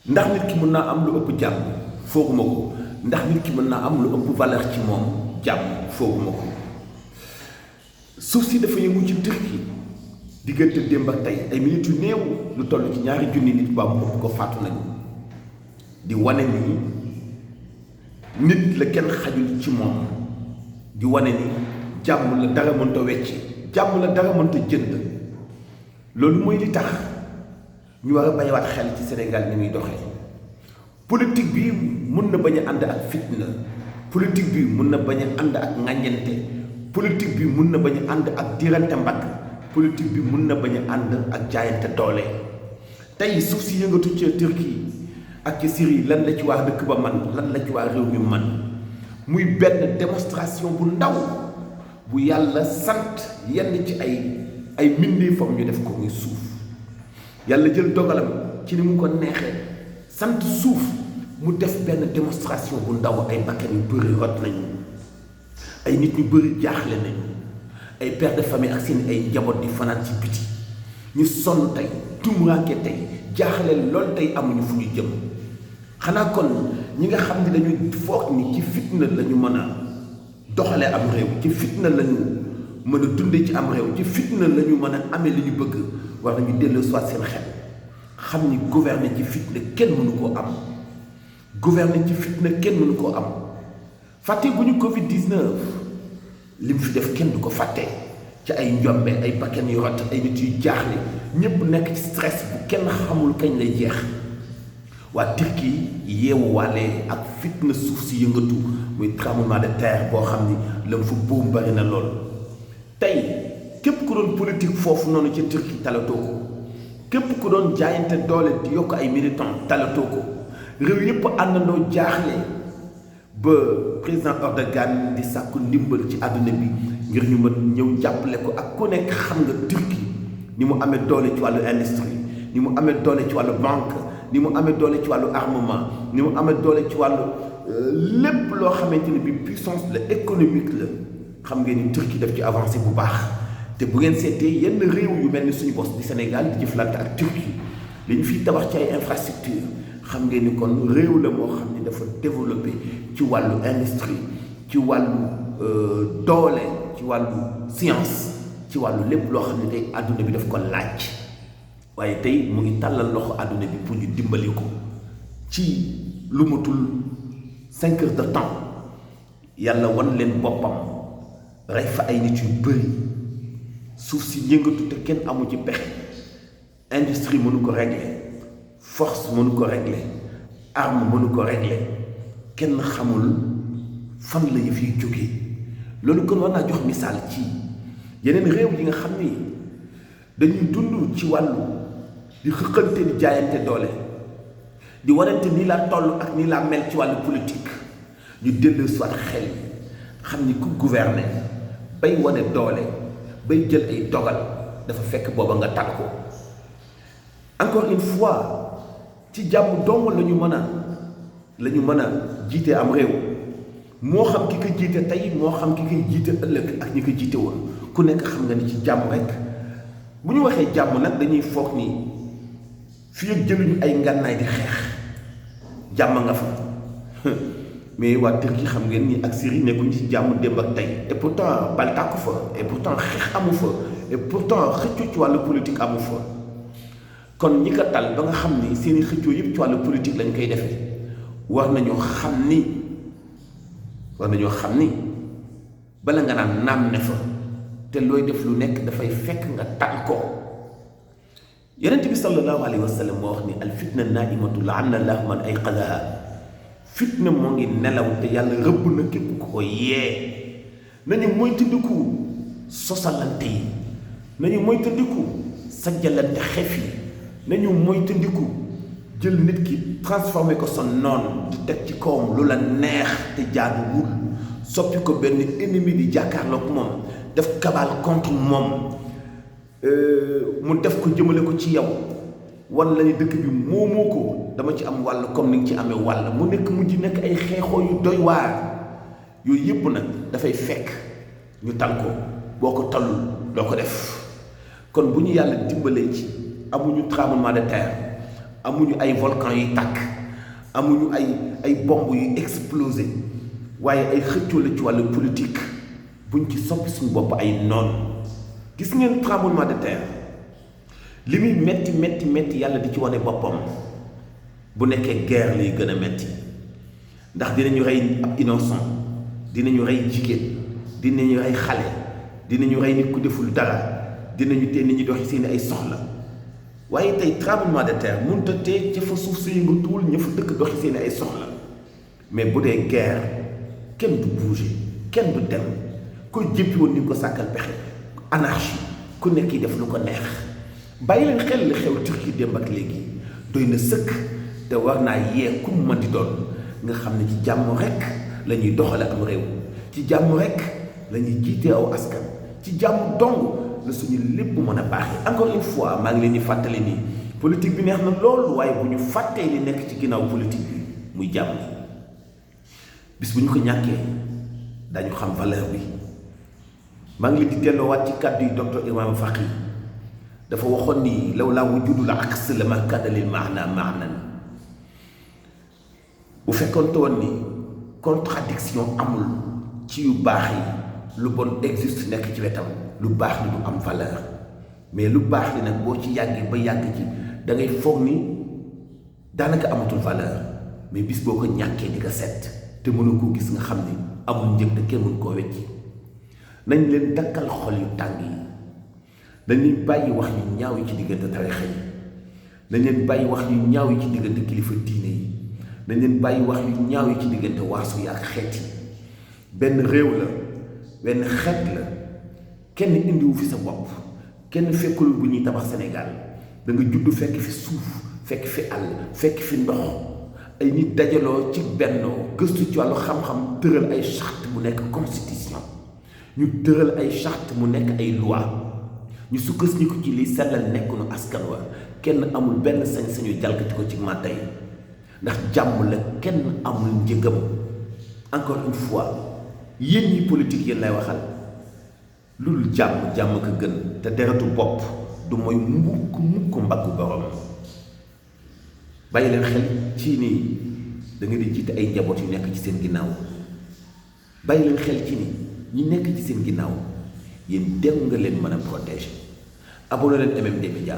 ndax nit ki mën naa am lu ëpp jàmm fooguma ko ndax nit ki mën naa am lu ëpp valeur ci moom jàmm fooguma ko suuf si dafa yëngu ci Turquie diggante démb ak tey ay minutes yu néew lu toll ci 2 junni nit ba mu ëpp ko faatu nañu di wane ni nit la kenn xajul ci moom di wane ni jàmm la dara mënta wecc jàmm la dara mënta jënd loolu mooy li tax ñu war a bàyyiwaat xel ci Sénégal ni muy doxee politique bi mën na bañ a ànd ak fitna politique bi mën na bañ a ànd ak ŋàññante politique bi mën na bañ a ànd ak diirante mbagg politique bi mën na bañ a ànd ak jaayante doole tey suuf si yëngatu ci Turquie ak ci Syrie lan la ci waa dëkk ba man lan la ci waa réew mi man muy benn démonstration bu ndaw bu yàlla sant yenn ci ay mbindeefam ñu def ko muy suuf yàlla jël dogalam ci ni mu ko neexee sant suuf mu def benn démonstration bu ndaw ay bakkan yu bëri rot nañu ay nit ñu bëri jaaxle nañu ay père de famille ak seen ay njaboot di fanaan ci biti ñu sonn tey tumuraanke tey jaaxle lool tey amuñu fu ñu jëm xanaa kon ñi nga xam ne dañuy foog ni ci fitna la ñu mën a doxalee am réew ci fitna la ñu mën a dundee ci am réew ci fitna la ñu mën a amee li ñu bëgg war nañu dellu soit seen xel xam ni gouverner ci fitna kenn mënu koo am gouverner ci fitna kenn mënu koo am fàtte bu ñu Covid 19 li mu fi def kenn du ko fàtte ci ay njombe ay bakkan yu rot ay nit yu jaaxle ñépp nekk ci stress bu kenn xamul kañ lay jeex waa Turquie yeewuwaale ak fitna suuf si yëngatu muy tremblement de terre boo xam ni la mu fa buum bari na lool tey képp ku doon politique foofu noonu ci Turquie talatoo ko képp ku doon jaayante doole di yokk ay militants talatoo ko réew yépp àndandoo jaaxle ba président Erdogan di sàkku ndimbal ci àdduna bi ngir ñu mën ñëw jàppale ko ak ku nekk xam nga Turquie ni mu amee doole ci wàllu industrie ni mu amee doole ci wàllu banque ni mu amee doole ci wàllu armement ni mu amee doole ci wàllu lépp loo xamante ni bi puissance la économique la xam ngeen ni Turquie daf ci avancé bu baax te bu ngeen seetee yenn réew yu mel ni suñu bos di Sénégal di jëflante ak Turquie li ñu fiy tabax ci ay infrastructure xam ngeen ni kon réew la moo xam ni dafa développé ci wàllu industrie ci wàllu doole ci wàllu science ci wàllu lépp loo xam ne tey àdduna bi daf ko laaj waaye tey mu ngi tàllal loxo àdduna bi pour ñu dimbali ko ci lu matul 5 heures de temps yàlla wan leen boppam rey fa ay nit yu bëri suuf si yëngatu te kenn amu ci pexe industrie mënu ko régler force mënu ko régler arme mënu ko régler kenn xamul fan la yëf yi jógee loolu kon war naa jox misaal ci yeneen réew yi nga xam ni dañuy dund ci wàllu di xëqante di jaayante doole di warante nii laa toll ak nii laa mel ci wàllu politique ñu dellu soit xel xam ni ku gouverner bay wane doole bay jël ay dogal dafa fekk booba nga tal ko encore une fois ci jàmm dong la ñu mën a jiite am réew moo xam ki ko jiite tey moo xam ki koy jiite ëllëg ak ñi ko jiite woon ku nekk xam nga ni ci jàmm rek bu ñu waxee jàmm nag dañuy foog ni fii ak jëluñu ay ngànnaay di xeex jàmm nga fa mais waa Turquie xam ngeen ni ak Syrie nekkuñ ci jàmm démb ak tey et pourtant bal tàkku fa et pourtant xeex amu fa et pourtant xëccoo ci wàllu politique amu fa kon ñi ko tal ba nga xam ni seeni xëccoo yëpp ci wàllu politique lañ koy defee war nañoo xam ni bala nga naan naam ne fa te looy def lu nekk dafay fekk nga tal ko yonent bi sallallahu alayhi wa sallam moo wax ni al fitna naimatu laana lahu man ayqadaha fitna moo ngi nelaw te yàlla rëbb na képp ku ko yee nañu moytandiku sosalante yi nañu moytandiku sajjalante xef yi nañu moytandiku jël nit ki transformé ko sa noon di teg ci kawam lu la neex te jaaduwul soppi ko benn ennemi di jàkkaarloog moom def kabal contre moom mu def ko jëmale ko ci yow wan la ni dëkk bi moomoo ko dama ci am wàll comme ni nga ci amee wàll mu nekk mujj nekk ay xeexoo yu doy waar yooyu yëpp nag dafay fekk ñu tal ko boo ko talul doo ko def kon bu ñu yàlla dimbalee ci amuñu tremblement de terre amuñu ay volcan yuy tàkk amuñu ay bomb yu explosé waaye ay xëccoo la ci wàllu politique buñ ci soppi suñu bopp ay noon. gis ngeen tremblement de terre li muy metti metti metti yàlla di ci wane boppam bu nekkee guerre lay gën a metti ndax dinañu rey ab innocent dinañu rey jigéen dinañu rey xale dinañu rey nit ku deful dara dinañu tee nit ñi doxi seeni ay soxla waaye tey tremblement de terre mënut a tee ca fa suuf sa yëngatuwul ña fa dëkk doxi seeni ay soxla mais bu dee guerre kenn du bouger kenn du dem ko jéppi woon ni ko sàkkal pexe anarchie ku nekk yi def lu ko neex. bàyyi leen xel li xew Turquie démb ak léegi doy na sëkk te war naa yee ku mu mën di doon nga xam ne ci jàmm rekk la ñuy doxale am réew ci jàmm rekk la ñuy jiite aw askan ci jàmm dong la suñu lépp mën a baaxee. encore une fois maa ngi leen di fàttali nii politique bi neex na loolu waaye bu ñu fàttee li nekk ci ginnaaw politique bi muy jàmm bis bu ñu ko ñàkkee dañu xam valeur bi. maa ngi leen di delloowaat ci kàddu yi docteur Imam Fakhi dafa waxoon ni law laa wujudul aks la ma kaana lil maana maanan bu fekkoon woon ni contradiction amul ci yu baax yi lu bon existe nekk ci wetam lu baax li du am valeur mais lu baax li nag boo ci yàggee ba yàgg ci da ngay foog ni daanaka amatul valeur mais bis boo ko ñàkkee di ko set te mënu koo gis nga xam ni amul njëg te kenn mënu koo wecci. nañ leen dakkal xol yu tàng yi nañ leen bàyyi wax yu ñaaw yi ci diggante tarixa yi nañ leen bàyyi wax yu ñaaw yi ci diggante kilifa diine yi nañ leen bàyyi wax yu ñaaw yi ci diggante waasu yi ak xeet yi. benn réew la benn xeet la kenn indiwu fi sa bopp kenn fekkul bu ñuy tabax Sénégal da nga judd fekk fi suuf fekk fi àll fekk fi ndox ay nit dajaloo ci bennoo gëstu ci wàllu xam-xam tëral ay charte bu nekk constitution ñu tëral ay charte mu nekk ay loi ñu sukkandiku ci liy sellal nekkunu askan wa kenn amul benn sañ-sañu jalgati ko ci màtta yi ndax jàmm la kenn amul njëgam. encore une fois yéen ñi politique yéen lay waxal loolu jàmm ko gën te deretu bopp du mooy mukk mbaggu borom. bàyyi leen xel ci nii da nga di jiite ay njaboot yu nekk ci seen ginnaaw bàyyi leen xel ci nii ñi nekk ci seen ginnaaw yéen dem nga leen mën a protéger. abonné leen MMD Média